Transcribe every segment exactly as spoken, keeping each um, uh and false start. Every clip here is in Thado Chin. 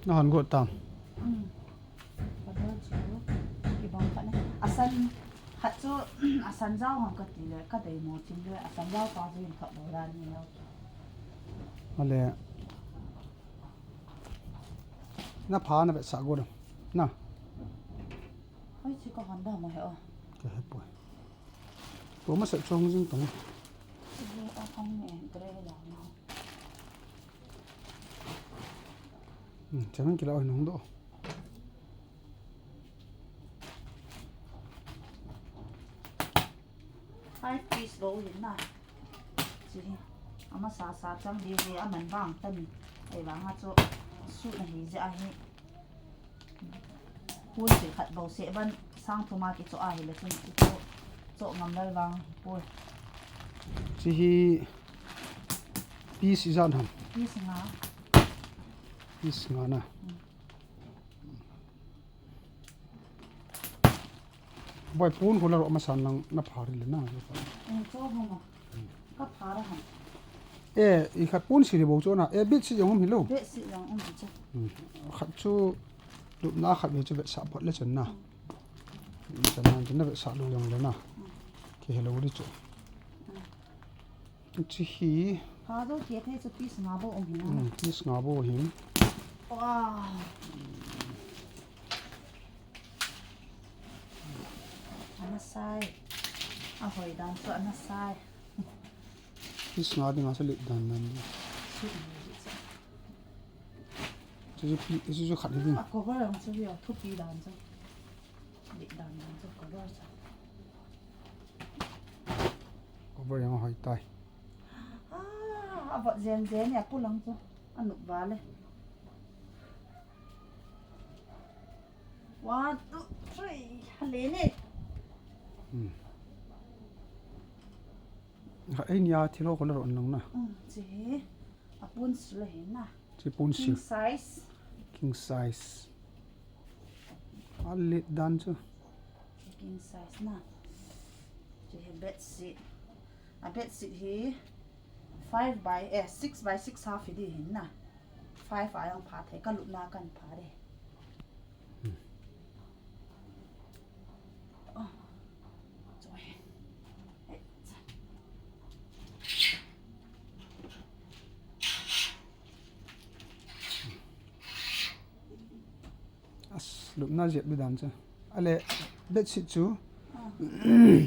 Na hon got tam. Hmm. Ka dol chu. Kibang khat ne. Asan, khat chu, asan jao ham kati le, ka dei mo thim le, asan jao pa chu in khat dol dan ni lo. Ale. Na pha na vetsah got am. Na. Hoi, chi ka hon da mo he o. Ka he poi. Tua masa chu hung jing tong. Chi he a hung me en tre he da mo. Hmm, chang kila oi nung do. Five piece bou hin na. Chi hi. Amasa sa chang di hi aman vang tan. Ei vang a chu suit na hi je ahi. Hun chi khat bou se ban sang thum a kicho ahi le chun kicho. Cho ngam lal vang hi poi. Chi hi piece ijat ham. Piece nga. Piece nga na. Hmm. Boi pon ko la ro ma san lang na pha ri le na. Eh, cho ho ma. Ka pha ra ha. Eh, i khat pon si ri bou cho na. Eh, bedsheet jong um hi lo. Bedsheet jong um hi cho. Hmm. Khat chu lupna khat ve chu vetsah phot le chan na. Hmm. Chan na, chan na vetsah lo jong le na. Hmm. Ki he lo ri chu. Hmm. Chi hi. Ha do ke thei chu piece nga bou um hin. Hmm, piece nga bou hin. Wow. Ana sai. A hoi dan chu ana sai. Piece nga ding a chu let dan nan. Chu chu pi, chu chu khat hi ding. A cover ang chu hi a thupi dan chu. Let dan dan chu cover chu. Cover jong hoi tai. Ah, a vot jen jen ya pulang chu. Anu vale. One, two, three. Hale ne. Hmm. Ha, ei nia thil ho ko la ron lang na. Hmm, chi. A pon sil hin na. Chi pon sil. King size. King size. A let dan chu. King size na. Chi hi bedsheet. A bedsheet hi five by, eh, six by six half hi di hin na. Five a jong pha thei, ka lupna kan pha de. Hmm. Oh. Choi. Hey. As, lupna jep di dan chu. Ale, bedsheet chu. Ah.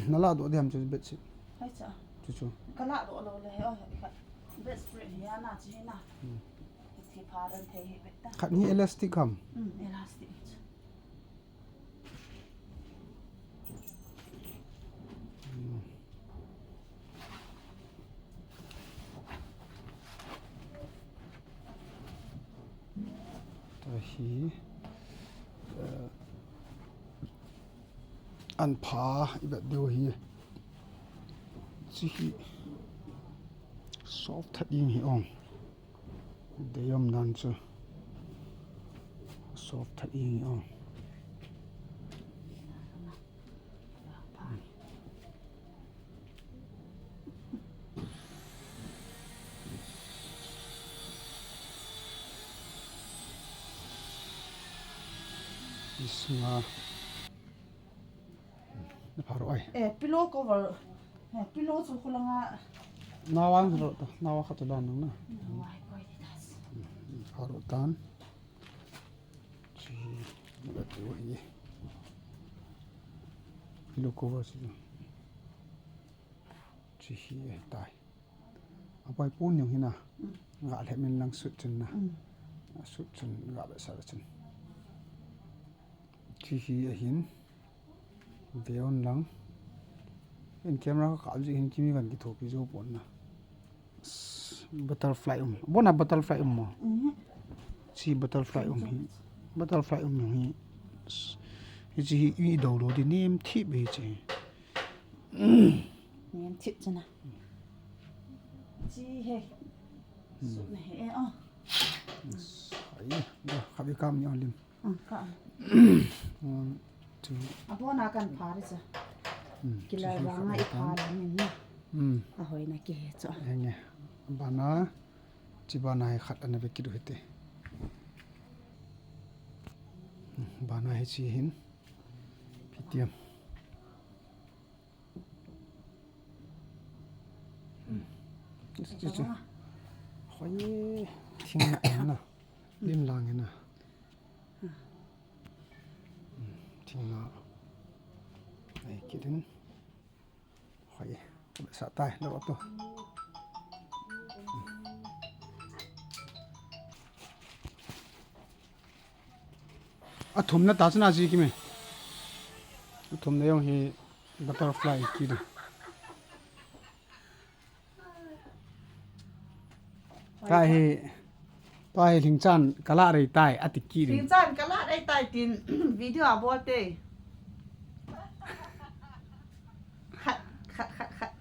Na la doh diam chu bedsheet. Hai cha. Chu chu. Ka la doh lo le, oh, ka bedspread hi ana chi na. Hmm. Thi pha dan thei hi bet ta. Khat hi elastic ham. Hmm, elastic. Tua hi, eh, an pha i bet diu hi. Chi hi soft that ding hi ong. Dei um dan chu. Soft that ding hi ong. Piece nga. Na pha ro ai. Eh, pillow cover. Eh, pillow chu khu langa. Nawa chu ro ta, nawa khat chu dan nang na. Nawa hi koi di das. Pha ro tan. Chi, na tu hi. Pillow cover chu. Chi hi tai. A pai pon jong hi na. Mm. Ga le min lang sut chun na. Mm. A sut chun ga be sa chun. Chi hi ahin. Ve un lang. In camera ka kap ji hin kimi kan kithopi jo pon na. S-, butterfly um. Bona butterfly um mo. Mhm. Chi butterfly um hi. Butterfly um hi. S-, hi chi hi i do lo di nem thip hi chi. Nem thip chana. Chi he. Hmm. Su na he, eh, oh. S-, ai, da, khabi kam ni alim. Ah, ka. One, two. Abona kan pha ri cha. Hmm, kila chi hi ranga khat i pha tan. Ri min na. Hmm. A hoi na ki he cha. Enge. Bana, chi bana hi khat ana ve ki du hite. Bana hichi hin. Pitiam. Chu chu. Hoi thing na na. Lim lang na. Thing na. Ai kidin. Hoi. Sa tai lo to. A thumna ta chana ji ki me. A thumna jong hi butterfly ki de. Ta hi, ta hi lhingchan kala rei tai, ati ki ding. Lhingchan kala rei tai tin video a bol te. Khat, khat, khat, khat.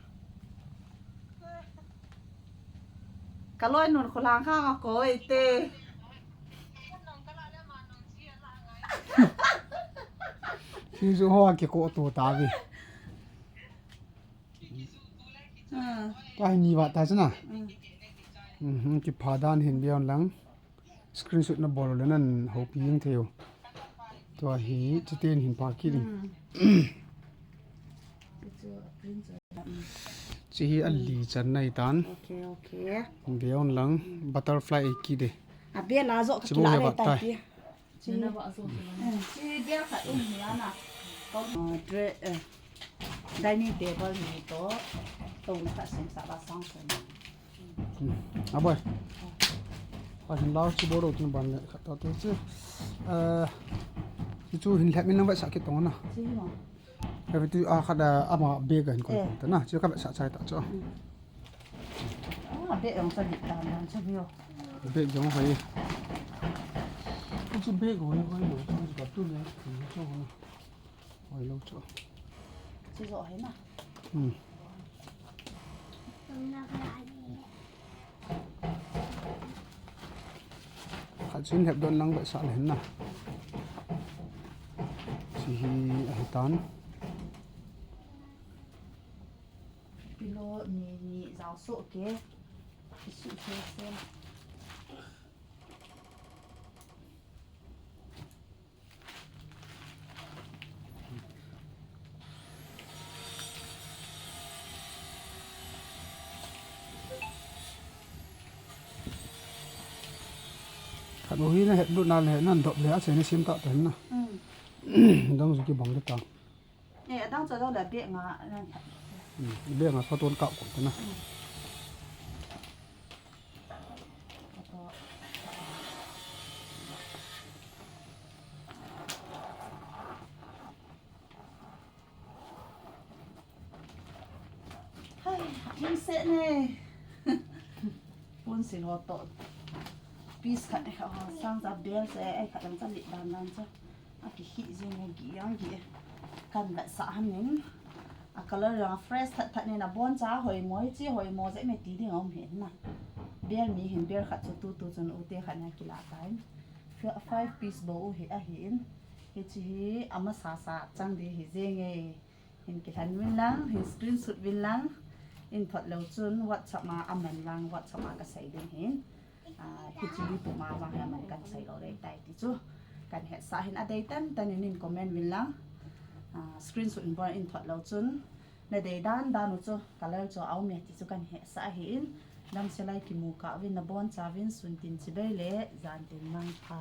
Ka loi nun khulang khang a koi te. Hi ju ho a ki ko tu ta vi. Ah. Ta hi ni va ta chana. Mm. Mhm, ki pha dan hin bion lang. Screenshot na bol le nan hopi jing thei u. Tua hi chiten hin pa ki ding. Mm. Chi hi a li chan nai tan. Okay, okay. Bion lang butterfly ei ki de. A bel a jo ka kila le tai ti. Chi, eh, chi bel khat um ni ana. Ah, dre-, eh, dining table ni to. To na khat sem sa ba sang sem. Hmm. A boi. A hin lau chi bol lo tin ban le khat ta tu chi. Eh, chi chu hin lhep min nang bai sa ki tong na. Chi mo. Every tu a khat a ama bag a hin koi ta na. Chi ka bai sa chai ta chu. Hmm. Ah, bag jong sa di ta nan chu bio. Bag jong hoi. Chu bag hoi hoi lo, chu ka tu ne, chu hoi. Hoi lo chu. Chi jo hoi na. Hmm. Khat chun hep don lang bai sa le na. Chi hi a hi tan. Pillow ni, ni jao so ke. Isu se se. Khat u hi na het lut na le nan dop le a che ni sim ta ten na. Mm. Dang ju ki bang le ta. Eh, adang cha dang le bag nga nan khat. Hmm, bag nga photo ka ko ta na. Hmm. Hai, min se ne. Pun sin ho to. Piece khat ne kha ho sang cha bel se, ai khat dang cha lip dan dan cha. A kihi jing u gi jang gi. Kan vetsah hon in. A color jong a fresh that that in a bon cha hoi mo hi chi hoi mo jeh me ti ding a um hi na. Bel mi hin bel khat chu tu tu chun u te khat na kila ta in. Fi-, five piece bou u hi a hi in. Hi chi hi a masa sa chang di hi jeng e. Hin kilhen vin lang, hin screenshot vin lang. In thot lou chun WhatsApp ma a man lang, WhatsApp ma ka sei ding hin. Ah, hichi hi puma vang hi aman kan sei lou dei tai ti chu. Kan hetsah hin a dei tan tan in in comment vin lang. Ah, screenshot in bol in thot lou chun. Na dei dan dan u chu color chu a um e ti chu kan hetsah hi in. Damsel a kimu kah vin na bon cha vin sun tin chibai le jan tin mang pha.